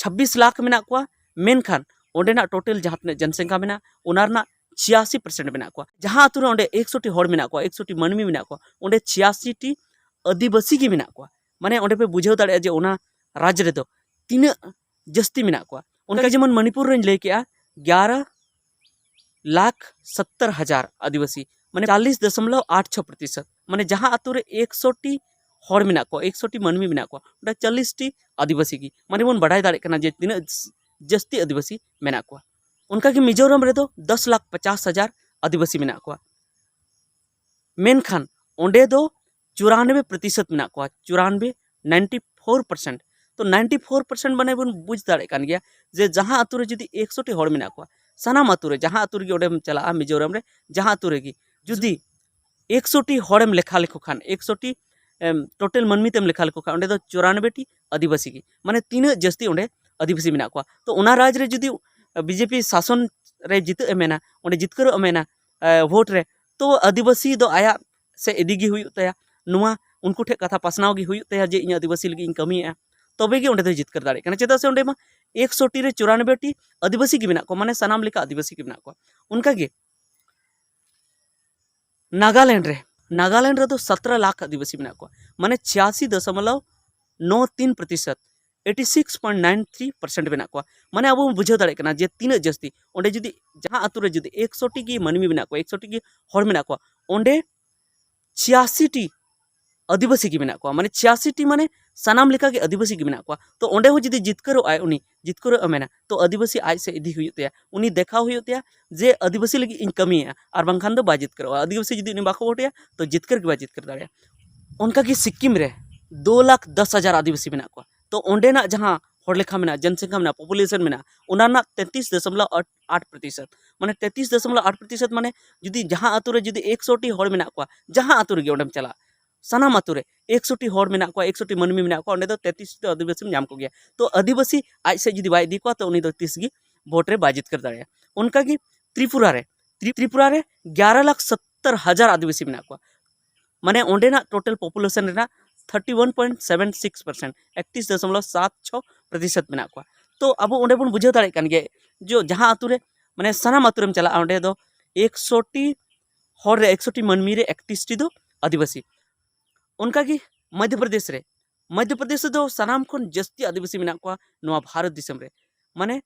ᱪᱷᱟᱵᱵᱤᱥ ᱞᱟᱠᱷ ᱢᱮᱱᱟᱜ ᱠᱚᱣᱟ, ᱢᱮᱱᱠᱷᱟᱱ ᱚᱸᱰᱮᱱᱟᱜ ᱴᱳᱴᱟᱞ ᱡᱟᱦᱟᱸ ᱛᱤᱱᱟᱹᱜ ᱡᱚᱱᱥᱚᱝᱠᱷᱟ ᱢᱮᱱᱟᱜᱼᱟ, ᱚᱱᱟ ᱨᱮᱱᱟᱜ ᱪᱷᱤᱭᱟᱥᱤ ᱯᱟᱨᱥᱮᱱᱴ ᱢᱮᱱᱟᱜ ᱠᱚᱣᱟ᱾ ᱡᱟᱦᱟᱸ ᱟᱛᱳ ᱨᱮ ᱚᱸᱰᱮ ᱮᱠᱥᱚ ᱴᱤ ᱦᱚᱲ ᱢᱮᱱᱟᱜ ᱠᱚᱣᱟ, ᱮᱠᱥᱚ ᱴᱤ ᱢᱟᱹᱱᱢᱤ ᱢᱮᱱᱟᱜ ᱠᱚᱣᱟ, ᱚᱸᱰᱮ ᱪᱷᱤᱭᱟᱥᱤ ᱴᱤ ᱟᱹᱫᱤᱵᱟᱹᱥᱤ ᱜᱮ ᱢᱮᱱᱟᱜ ᱠᱚᱣᱟ᱾ ᱢᱟᱱᱮ ᱚᱸᱰᱮ ᱯᱮ ᱵᱩᱡᱷᱟᱹᱣ ᱫᱟᱲᱮᱭᱟᱜᱼᱟ ᱡᱮ ᱚᱱᱟ ᱨᱟᱡᱽ ᱨᱮᱫᱚ ᱛᱤᱱᱟᱹᱜ ᱡᱟᱹᱥᱛᱤ ᱢᱮᱱᱟᱜ ᱠᱚᱣᱟ᱾ ᱚᱱᱠᱟ ᱡᱮᱢᱚᱱ ᱢᱚᱱᱤᱯᱩᱨ ᱨᱮᱧ ᱞᱟᱹᱭ ᱠᱮᱜᱼᱟ, ᱜᱭᱟᱨᱟ ᱞᱟᱠᱷ ᱥᱚᱛᱛᱚᱨ ᱦᱟᱡᱟᱨ ᱟᱹᱫᱤᱵᱟᱹᱥᱤ, ᱢᱟᱱᱮ ᱪᱟᱞᱞᱤᱥ ᱫᱚᱥᱚᱢᱤᱠ ᱟᱴ ᱪᱷᱚ ᱯᱨᱚᱛᱤᱥᱚᱛ᱾ ᱢᱟᱱᱮ ᱡᱟᱦᱟᱸ ᱟᱛᱳ ᱨᱮ ᱮᱠᱥᱚ ᱴᱤ ᱦᱚᱲ ᱢᱮᱱᱟᱜ ᱠᱚᱣᱟ, ᱮᱠᱥᱚ ᱴᱤ ᱢᱟᱹᱱᱢᱤ ᱢᱮᱱᱟᱜ ᱠᱚᱣᱟ, ᱚᱸᱰᱮ ᱪᱚᱞᱞᱤᱥ ᱴᱤ ᱟᱹᱫᱤᱵᱟᱹᱥᱤ ᱜᱮ᱾ ᱢᱟᱱᱮ ᱵᱚᱱ ᱵᱟᱰᱟᱭ ᱫᱟᱲᱮᱭᱟᱜ ᱠᱟᱱᱟ ᱡᱮ ᱛᱤᱱᱟᱹᱜ ᱡᱟᱹᱥᱛᱤ ᱟᱹᱫᱤᱵᱟᱹᱥᱤ ᱢᱮᱱᱟᱜ ᱠᱚᱣᱟ᱾ ᱚᱱᱠᱟᱜᱮ ᱢᱤᱡᱳᱨᱟᱢ ᱨᱮᱫᱚ ᱫᱚᱥ ᱞᱟᱠᱷ ᱯᱚᱪᱟᱥ ᱦᱟᱡᱟᱨ ᱟᱹᱫᱤᱵᱟᱹᱥᱤ ᱢᱮᱱᱟᱜ ᱠᱚᱣᱟ᱾ ᱢᱮᱱᱠᱷᱟᱱ ᱚᱸᱰᱮ ᱫᱚ ᱪᱩᱨᱟᱱᱵᱮ ᱯᱨᱚᱛᱤᱥᱚᱛ ᱢᱮᱱᱟᱜ ᱠᱚᱣᱟ, ᱪᱩᱨᱟᱱᱵᱮ, ᱱᱟᱭᱤᱱᱴᱤ ᱯᱷᱳᱨ ᱯᱟᱨᱥᱮᱱᱴ᱾ ᱛᱚ ᱱᱟᱭᱤᱱᱴᱤ ᱯᱷᱳᱨ ᱯᱟᱨᱥᱮᱱᱴ ᱢᱟᱱᱮ ᱵᱚᱱ ᱵᱩᱡᱽ ᱫᱟᱲᱮᱭᱟᱜ ᱠᱟᱱ ᱜᱮᱭᱟ ᱡᱮ ᱡᱟᱦᱟᱸ ᱟᱛᱳ ᱨᱮ ᱡᱩᱫᱤ ᱮᱠᱥᱚ ᱴᱤ ᱦᱚᱲ ᱢᱮᱱᱟᱜ ᱠᱚᱣᱟ, ᱥᱟᱱᱟᱢ ᱟᱛᱳ ᱨᱮ, ᱡᱟᱦᱟᱸ ᱟᱛᱳ ᱨᱮᱜᱮ ᱚᱸᱰᱮᱢ ᱪᱟᱞᱟᱜᱼᱟ ᱢᱤᱡᱳᱨᱟᱢ ᱨᱮ, ᱡᱟᱦᱟᱸ ᱟᱛᱳ ᱨᱮᱜᱮ ᱡᱩᱫᱤ ᱮᱠᱥᱚ ᱴᱤ ᱦᱚᱲᱮᱢ ᱞᱮᱠᱷᱟ ᱞᱮᱠᱚ ᱠᱷᱟᱱ, ᱮᱠᱥᱚ ᱴᱤ ᱴᱳᱴᱟᱞ ᱢᱟᱹᱱᱢᱤ ᱛᱮᱢ ᱞᱮᱠᱷᱟ ᱞᱮᱠᱚ ᱠᱷᱟᱱ, ᱚᱸᱰᱮ ᱫᱚ ᱪᱩᱨᱟᱱᱵᱮ ᱴᱤ ᱟᱹᱫᱤᱵᱟᱹᱥᱤ ᱜᱮ, ᱢᱟᱱᱮ ᱛᱤᱱᱟᱹᱜ ᱡᱟᱹᱥᱛᱤ ᱚᱸᱰᱮ ᱟᱹᱫᱤᱵᱟᱹᱥᱤ ᱢᱮᱱᱟᱜ ᱠᱚᱣᱟ᱾ ᱛᱚ ᱚᱱᱟ ᱨᱟᱡᱽ ᱨᱮ ᱡᱩᱫᱤ ᱵᱤᱡᱮᱯᱤ ᱥᱟᱥᱚᱱ ᱨᱮ ᱡᱤᱛᱟᱹᱜ ᱮ ᱢᱮᱱᱟ, ᱚᱸᱰᱮ ᱡᱤᱛᱠᱟᱹᱨᱚᱜ ᱮ ᱢᱮᱱᱟ ᱮ, ᱵᱷᱳᱴ ᱨᱮ, ᱛᱚ ᱟᱹᱫᱤᱵᱟᱹᱥᱤ ᱫᱚ ᱟᱭᱟᱜ ᱥᱮ ᱤᱫᱤ ᱜᱮ ᱦᱩᱭᱩᱜ ᱛᱟᱭᱟ᱾ ᱱᱚᱣᱟ ᱩᱱᱠᱩ ᱴᱷᱮᱱ ᱠᱟᱛᱷᱟ ᱯᱟᱥᱱᱟᱣ ᱜᱮ ᱦᱩᱭᱩᱜ ᱛᱟᱭᱟ ᱡᱮ ᱤᱧ ᱟᱹᱫᱤᱵᱟᱹᱥᱤ ᱞᱟᱹᱜᱤᱫ ᱤᱧ ᱠᱟᱹᱢᱤᱭᱮᱫᱼᱟ, ᱛᱚᱵᱮ ᱜᱮ ᱚᱸᱰᱮ ᱫᱚᱭ ᱡᱤᱛᱠᱟᱹᱨ ᱫᱟᱲᱮᱭᱟᱜ ᱠᱟᱱᱟ᱾ ᱪᱮᱫᱟᱜ ᱥᱮ ᱚᱸᱰᱮ ᱢᱟ ᱮᱠᱥᱚ ᱴᱤ ᱨᱮ ᱪᱩᱨᱟᱱᱵᱮ ᱴᱤ ᱟᱹᱫᱤᱵᱟᱹᱥᱤ ᱜᱮ ᱢᱮᱱᱟᱜ ᱠᱚᱣᱟ, ᱢᱟᱱᱮ ᱥᱟᱱᱟᱢ ᱞᱮᱠᱟ ᱟᱹᱫᱤᱵᱟᱹᱥᱤ ᱜᱮ ᱢᱮᱱᱟᱜ ᱠᱚᱣᱟ᱾ ᱚᱱᱠᱟᱜᱮ ᱱᱟᱜᱟᱞᱮᱱᱰ ᱨᱮ, ᱱᱟᱜᱟᱞᱮᱱᱰ ᱨᱮᱫᱚ ᱥᱚᱛᱨᱚ ᱞᱟᱠᱷ ᱟᱹᱫᱤᱵᱟᱹᱥᱤ ᱢᱮᱱᱟᱜ ᱠᱚᱣᱟ, ᱢᱟᱱᱮ ᱪᱷᱤᱭᱟᱥᱤ ᱫᱚᱥᱚᱢᱤᱠ ᱱᱚ ᱛᱤᱱ ᱯᱨᱚᱛᱤᱥᱚᱛ, eighty six point nine three percent ᱢᱮᱱᱟᱜ ᱠᱚᱣᱟ᱾ ᱢᱟᱱᱮ ᱟᱵᱚ ᱵᱚᱱ ᱵᱩᱡᱷᱟᱹᱣ ᱫᱟᱲᱮᱭᱟᱜ ᱠᱟᱱᱟ ᱡᱮ ᱛᱤᱱᱟᱹᱜ ᱡᱟᱹᱥᱛᱤ᱾ ᱚᱸᱰᱮ ᱡᱩᱫᱤ ᱡᱟᱦᱟᱸ ᱟᱛᱳ ᱨᱮ ᱡᱩᱫᱤ ᱮᱠᱥᱚ ᱴᱤ ᱜᱮ ᱢᱟᱹᱱᱢᱤ ᱢᱮᱱᱟᱜ ᱠᱚᱣᱟ, ᱮᱠᱥᱚ ᱴᱤ ᱜᱮ ᱦᱚᱲ ᱢᱮᱱᱟᱜ ᱠᱚᱣᱟ, ᱚᱸᱰᱮ ᱪᱷᱤᱭᱟᱥᱤ ᱴᱤ ᱟᱹᱫᱤᱵᱟᱹᱥᱤ ᱜᱮ ᱢᱮᱱᱟᱜ ᱠᱚᱣᱟ᱾ ᱢᱟᱱᱮ ᱪᱷᱤᱭᱟᱥᱤ ᱴᱤ ᱢᱟᱱᱮ ᱥᱟᱱᱟᱢ ᱞᱮᱠᱟᱜᱮ ᱟᱹᱫᱤᱵᱟᱹᱥᱤ ᱜᱮ ᱢᱮᱱᱟᱜ ᱠᱚᱣᱟ᱾ ᱛᱚ ᱚᱸᱰᱮ ᱦᱚᱸ ᱡᱩᱫᱤ ᱡᱤᱛᱠᱟᱹᱨᱚᱜ ᱟᱭ, ᱩᱱᱤ ᱡᱤᱛᱠᱟᱹᱨᱚᱜ ᱮ ᱢᱮᱱᱟ, ᱛᱚ ᱟᱹᱫᱤᱵᱟᱹᱥᱤ ᱟᱡ ᱥᱮᱫ ᱤᱫᱤ ᱦᱩᱭᱩᱜ ᱛᱟᱭᱟ, ᱩᱱᱤ ᱫᱮᱠᱷᱟᱣ ᱦᱩᱭᱩᱜ ᱛᱟᱭᱟ ᱡᱮ ᱟᱹᱫᱤᱵᱟᱹᱥᱤ ᱞᱟᱹᱜᱤᱫ ᱤᱧ ᱠᱟᱹᱢᱤᱭᱮᱫᱼᱟ, ᱟᱨ ᱵᱟᱝᱠᱷᱟᱱ ᱫᱚ ᱵᱟᱭ ᱡᱤᱛᱠᱟᱹᱨᱚᱜᱼᱟ᱾ ᱟᱹᱫᱤᱵᱟᱹᱥᱤ ᱡᱩᱫᱤ ᱩᱱᱤ ᱵᱟᱠᱚ ᱵᱷᱳᱴ ᱮᱭᱟ, ᱛᱚ ᱡᱤᱛᱠᱟᱹᱨ ᱜᱮ ᱵᱟᱭ ᱡᱤᱛᱠᱟᱹᱨ ᱫᱟᱲᱮᱭᱟᱜᱼᱟ᱾ ᱚᱱᱠᱟᱜᱮ ᱥᱤᱠᱤᱢ ᱨᱮ ᱫᱩ ᱞᱟᱠᱷ ᱫᱚᱥ ᱦᱟᱡᱟᱨ ᱟᱹᱫᱤᱵᱟᱹᱥᱤ ᱢᱮᱱᱟᱜ ᱠᱚᱣᱟ᱾ ᱛᱚ ᱚᱸᱰᱮᱱᱟᱜ ᱡᱟᱦᱟᱸ ᱦᱚᱲ ᱞᱮᱠᱷᱟ ᱢᱮᱱᱟᱜᱼᱟ, ᱡᱚᱱᱥᱚᱝᱠᱷᱟ ᱢᱮᱱᱟᱜᱼᱟ, ᱯᱚᱯᱩᱞᱮᱥᱚᱱ ᱢᱮᱱᱟᱜᱼᱟ, ᱚᱱᱟ ᱨᱮᱱᱟᱜ ᱛᱮᱛᱨᱤᱥ ᱫᱚᱥᱚᱢᱤᱠ ᱟᱴ ᱯᱨᱚᱛᱤᱥᱚᱛ᱾ ᱢᱟᱱᱮ ᱛᱮᱛᱨᱤᱥ ᱫᱚᱥᱚᱢᱤᱠ ᱟᱴ ᱯᱨᱚᱛᱤᱥᱚᱛ ᱢᱟᱱᱮ ᱡᱩᱫᱤ ᱡᱟᱦᱟᱸ ᱟᱛᱳ ᱨᱮ ᱡᱩᱫᱤ ᱮᱠᱥᱚ ᱴᱤ ᱦᱚᱲ ᱢᱮᱱᱟᱜ ᱠᱚᱣᱟ, ᱡᱟᱦᱟᱸ ᱟᱛᱳ ᱨᱮᱜᱮ ᱚᱸᱰᱮᱢ ᱪᱟᱞᱟᱜ, ᱥᱟᱱᱟᱢ ᱟᱛᱳ ᱨᱮ ᱮᱠᱥᱚ ᱴᱤ ᱦᱚᱲ ᱢᱮᱱᱟᱜ ᱠᱚᱣᱟ, ᱮᱠᱥᱚ ᱴᱤ ᱢᱟᱹᱱᱢᱤ ᱢᱮᱱᱟᱜ ᱠᱚᱣᱟ, ᱚᱸᱰᱮ ᱫᱚ ᱛᱮᱛᱨᱤᱥ ᱴᱤ ᱟᱹᱫᱤᱵᱟᱹᱥᱤᱢ ᱧᱟᱢ ᱠᱚᱜᱮᱭᱟ᱾ ᱛᱚ ᱟᱹᱫᱤᱵᱟᱹᱥᱤ ᱟᱡ ᱥᱮᱫ ᱡᱩᱫᱤ ᱵᱟᱭ ᱤᱫᱤ ᱠᱚᱣᱟ, ᱛᱚ ᱩᱱᱤ ᱫᱚ ᱛᱤᱥ ᱜᱮ ᱵᱷᱳᱴ ᱨᱮ ᱵᱟᱭ ᱡᱤᱛᱠᱟᱹᱨ ᱫᱟᱲᱮᱭᱟᱜᱼᱟ᱾ ᱚᱱᱠᱟᱜᱮ ᱛᱨᱤᱯᱩᱨᱟ ᱨᱮ, ᱛᱨᱤ-, ᱛᱨᱤᱯᱩᱨᱟ ᱨᱮ ᱜᱭᱟᱨᱟ ᱞᱟᱠᱷ ᱥᱚᱛᱛᱚᱨ ᱦᱟᱡᱟᱨ ᱟᱹᱫᱤᱵᱟᱹᱥᱤ ᱢᱮᱱᱟᱜ ᱠᱚᱣᱟ᱾ ᱢᱟᱱᱮ ᱚᱸᱰᱮᱱᱟᱜ ᱴᱳᱴᱟᱞ ᱯᱚᱯᱩᱞᱮᱥᱚᱱ ᱨᱮᱱᱟᱜ thirty one point seven six percent, ᱮᱠᱛᱨᱤᱥ ᱫᱚᱥᱚᱢᱤᱠ ᱥᱟᱛ ᱪᱷᱚ ᱯᱨᱚᱛᱤᱥᱚᱛ ᱢᱮᱱᱟᱜ ᱠᱚᱣᱟ᱾ ᱛᱚ ᱟᱵᱚ ᱚᱸᱰᱮ ᱵᱚᱱ ᱵᱩᱡᱷᱟᱹᱣ ᱫᱟᱲᱮᱭᱟᱜ ᱠᱟᱱ ᱜᱮᱭᱟ, ᱡᱚ ᱡᱟᱦᱟᱸ ᱟᱛᱳ ᱨᱮ, ᱢᱟᱱᱮ ᱥᱟᱱᱟᱢ ᱟᱛᱳ ᱨᱮᱢ ᱪᱟᱞᱟᱜᱼᱟ, ᱚᱸᱰᱮ ᱫᱚ ᱮᱠᱥᱚ ᱴᱤ ᱦᱚᱲ ᱨᱮ ᱮᱠᱥᱚ ᱴᱤ ᱢᱟᱹᱱᱢᱤ ᱨᱮ ᱮᱠᱛᱨᱤᱥ ᱴᱤ ᱫᱚ ᱟᱹᱫᱤᱵᱟᱹᱥᱤ᱾ ᱚᱱᱠᱟᱜᱮ ᱢᱚᱫᱽᱫᱷᱚ ᱯᱨᱚᱫᱮᱥ ᱨᱮ, ᱢᱚᱫᱽᱫᱷᱚ ᱯᱨᱚᱫᱮᱥ ᱨᱮᱫᱚ ᱥᱟᱱᱟᱢ ᱠᱷᱚᱱ ᱡᱟᱹᱥᱛᱤ ᱟᱹᱫᱤᱵᱟᱹᱥᱤ ᱢᱮᱱᱟᱜ ᱠᱚᱣᱟ ᱱᱚᱣᱟ ᱵᱷᱟᱨᱚᱛ ᱫᱤᱥᱚᱢ ᱨᱮ, ᱢᱟᱱᱮ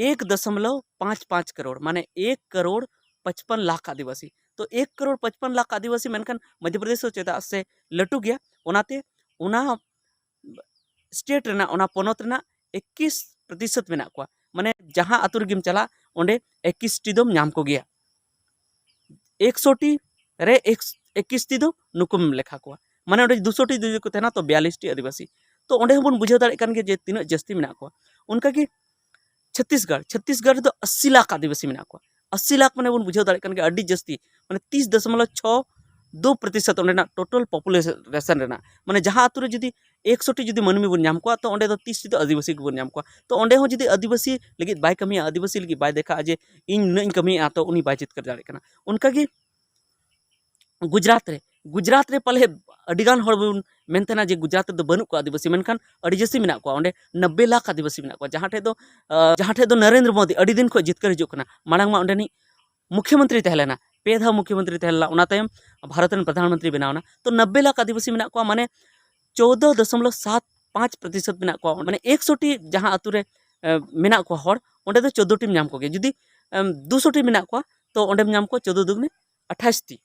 ᱮᱠ ᱫᱚᱥᱚᱢᱤᱠ ᱯᱟᱸᱪ ᱯᱟᱸᱪ ᱠᱟᱨᱳᱲ, ᱢᱟᱱᱮ ᱮᱠ ᱠᱟᱨᱳᱲ ᱯᱟᱸᱪᱯᱟᱱ ᱞᱟᱠᱷ ᱟᱹᱫᱤᱵᱟᱹᱥᱤ᱾ ᱛᱚ ᱮᱠ ᱠᱟᱨᱳᱲ ᱯᱟᱸᱪᱯᱟᱱ ᱞᱟᱠᱷ ᱟᱹᱫᱤᱵᱟᱹᱥᱤ, ᱢᱮᱱᱠᱷᱟᱱ ᱢᱚᱫᱽᱫᱷᱚ ᱯᱨᱚᱫᱮᱥ ᱫᱚ ᱪᱮᱫᱟᱜ ᱥᱮ ᱞᱟᱹᱴᱩ ᱜᱮᱭᱟ, ᱚᱱᱟᱛᱮ ᱚᱱᱟ ᱥᱴᱮᱴ ᱨᱮᱱᱟᱜ, ᱚᱱᱟ ᱯᱚᱱᱚᱛ ᱨᱮᱱᱟᱜ ᱮᱠᱤᱥ ᱯᱨᱚᱛᱤᱥᱚᱛ ᱢᱮᱱᱟᱜ ᱠᱚᱣᱟ᱾ ᱢᱟᱱᱮ ᱡᱟᱦᱟᱸ ᱟᱛᱳ ᱨᱮᱜᱮᱢ ᱪᱟᱞᱟᱜ, ᱚᱸᱰᱮ ᱮᱠᱤᱥ ᱴᱤ ᱫᱚᱢ ᱧᱟᱢ ᱠᱚᱜᱮᱭᱟ᱾ ᱮᱠᱥᱚ ᱴᱤ ᱨᱮ ᱮᱠᱤᱥ ᱴᱤ ᱫᱚ ᱱᱩᱠᱩᱢ ᱞᱮᱠᱷᱟ ᱠᱚᱣᱟ᱾ ᱢᱟᱱᱮ ᱚᱸᱰᱮ ᱫᱩᱥᱚ ᱴᱤ ᱡᱩᱫᱤ ᱠᱚ ᱛᱟᱦᱮᱱᱟ, ᱛᱚ ᱵᱤᱭᱟᱞᱤᱥ ᱴᱤ ᱟᱹᱫᱤᱵᱟᱹᱥᱤ᱾ ᱛᱚ ᱚᱸᱰᱮ ᱦᱚᱸᱵᱚᱱ ᱵᱩᱡᱷᱟᱹᱣ ᱫᱟᱲᱮᱭᱟᱜ ᱠᱟᱱ ᱜᱮᱭᱟ ᱡᱮ ᱛᱤᱱᱟᱹᱜ ᱡᱟᱹᱥᱛᱤ ᱢᱮᱱᱟᱜ ᱠᱚᱣᱟ᱾ ᱚᱱᱠᱟᱜᱮ ᱪᱷᱚᱛᱛᱤᱥᱜᱚᱲ, ᱪᱷᱚᱛᱛᱤᱥᱜᱚᱲ ᱨᱮᱫᱚ ᱟᱥᱤ ᱞᱟᱠᱷ ᱟᱹᱫᱤᱵᱟᱹᱥᱤ ᱢᱮᱱᱟᱜ ᱠᱚᱣᱟ᱾ ᱟᱥᱤ ᱞᱟᱠᱷ ᱢᱟᱱᱮ ᱵᱚᱱ ᱵᱩᱡᱷᱟᱹᱣ ᱫᱟᱲᱮᱭᱟᱜ ᱠᱟᱱ ᱜᱮᱭᱟ ᱟᱹᱰᱤ ᱡᱟᱹᱥᱛᱤ, ᱢᱟᱱᱮ ᱛᱤᱥ ᱫᱚᱥᱚᱢᱤᱠ ᱪᱷᱚ ᱫᱩ ᱯᱨᱚᱛᱤᱥᱚᱛ ᱚᱸᱰᱮᱱᱟᱜ ᱴᱳᱴᱟᱞ ᱯᱚᱯᱩᱞᱮᱥᱚᱱ ᱨᱮᱱᱟᱜ, ᱢᱟᱱᱮ ᱡᱟᱦᱟᱸ ᱟᱛᱳ ᱨᱮ ᱡᱩᱫᱤ ᱮᱠᱥᱚ ᱴᱤ ᱡᱩᱫᱤ ᱢᱟᱹᱱᱢᱤ ᱵᱚᱱ ᱧᱟᱢ ᱠᱚᱣᱟ, ᱛᱚ ᱚᱸᱰᱮ ᱫᱚ ᱛᱤᱥ ᱴᱤ ᱫᱚ ᱟᱹᱫᱤᱵᱟᱹᱥᱤ ᱜᱮᱵᱚᱱ ᱧᱟᱢ ᱠᱚᱣᱟ᱾ ᱛᱚ ᱚᱸᱰᱮ ᱦᱚᱸ ᱡᱩᱫᱤ ᱟᱹᱫᱤᱵᱟᱹᱥᱤ ᱞᱟᱹᱜᱤᱫ ᱵᱟᱭ ᱠᱟᱹᱢᱤᱭᱟ, ᱟᱹᱫᱤᱵᱟᱹᱥᱤ ᱞᱟᱹᱜᱤᱫ ᱵᱟᱭ ᱫᱮᱠᱷᱟᱜᱼᱟ ᱡᱮ ᱤᱧ ᱱᱩᱱᱟᱹᱜ ᱤᱧ ᱠᱟᱹᱢᱤᱭᱮᱫᱼᱟ, ᱛᱚ ᱩᱱᱤ ᱵᱟᱭ ᱡᱤᱛᱠᱟᱹᱨ ᱫᱟᱲᱮᱭᱟᱜ ᱠᱟᱱᱟ᱾ ᱚᱱᱠᱟᱜᱮ ᱜᱩᱡᱽᱨᱟᱴ ᱨᱮ, ᱜᱩᱡᱽᱨᱟᱴ ᱨᱮ ᱯᱟᱞᱮ ᱟᱹᱰᱤᱜᱟᱱ ᱦᱚᱲ ᱵᱚᱱ ᱢᱮᱱ ᱛᱟᱦᱮᱱᱟ ᱡᱮ ᱜᱩᱡᱽᱨᱟᱴ ᱨᱮᱫᱚ ᱵᱟᱹᱱᱩᱜ ᱠᱚᱣᱟ ᱟᱹᱫᱤᱵᱟᱹᱥᱤ, ᱢᱮᱱᱠᱷᱟᱱ ᱟᱹᱰᱤ ᱡᱟᱹᱥᱛᱤ ᱢᱮᱱᱟᱜ ᱠᱚᱣᱟ᱾ ᱚᱸᱰᱮ ᱱᱚᱵᱵᱳᱭ ᱞᱟᱠᱷ ᱟᱹᱫᱤᱵᱟᱹᱥᱤ ᱢᱮᱱᱟᱜ ᱠᱚᱣᱟ, ᱡᱟᱦᱟᱸ ᱴᱷᱮᱡ ᱫᱚ, ᱟᱸ, ᱡᱟᱦᱟᱸ ᱴᱷᱮᱡ ᱫᱚ ᱱᱚᱨᱮᱱᱫᱨᱚ ᱢᱳᱫᱤ ᱟᱹᱰᱤ ᱫᱤᱱ ᱠᱷᱚᱱ ᱡᱤᱛᱠᱟᱹᱨ ᱦᱤᱡᱩᱜ ᱠᱟᱱᱟ᱾ ᱢᱟᱲᱟᱝ ᱢᱟ ᱚᱸᱰᱮᱱᱤᱡ ᱢᱩᱠᱷᱭᱚᱢᱚᱱᱛᱨᱤ ᱛᱟᱦᱮᱸ ᱞᱮᱱᱟ, ᱯᱮ ᱫᱷᱟᱣ ᱢᱩᱠᱷᱭᱚᱢᱚᱱᱛᱨᱤ ᱛᱟᱦᱮᱸ ᱞᱮᱱᱟ, ᱚᱱᱟ ᱛᱟᱭᱚᱢ ᱵᱷᱟᱨᱚᱛ ᱨᱮᱱ ᱯᱨᱚᱫᱷᱟᱱ ᱢᱚᱱᱛᱨᱤ ᱵᱮᱱᱟᱣ ᱮᱱᱟ᱾ ᱛᱚ ᱱᱚᱵᱵᱳᱭ ᱞᱟᱠᱷ ᱟᱹᱫᱤᱵᱟᱹᱥᱤ ᱢᱮᱱᱟᱜ ᱠᱚᱣᱟ, ᱢᱟᱱᱮ ᱪᱳᱫᱽᱫᱳ ᱫᱚᱥᱚᱢᱤᱠ ᱥᱟᱛ ᱯᱟᱸᱪ ᱯᱨᱚᱛᱤᱥᱚᱛ ᱢᱮᱱᱟᱜ ᱠᱚᱣᱟ᱾ ᱢᱟᱱᱮ ᱮᱠᱥᱚ ᱴᱤ ᱡᱟᱦᱟᱸ ᱟᱛᱳ ᱨᱮ, ᱮ, ᱢᱮᱱᱟᱜ ᱠᱚᱣᱟ ᱦᱚᱲ, ᱚᱸᱰᱮ ᱫᱚ ᱪᱳᱫᱽᱫᱳ ᱴᱤᱢ ᱧᱟᱢ ᱠᱚᱜᱮᱭᱟ᱾ ᱡᱩᱫᱤ, ᱮᱢ, ᱫᱩᱥᱚ ᱴᱤ ᱢᱮᱱᱟᱜ ᱠᱚᱣᱟ, ᱛᱚ ᱚᱸᱰᱮᱢ ᱧᱟᱢ ᱠᱚᱣᱟ ᱪᱳᱫᱽᱫᱳ ᱫᱩᱜᱽᱱᱮ ᱟᱴᱷᱟᱥ ᱴᱤ᱾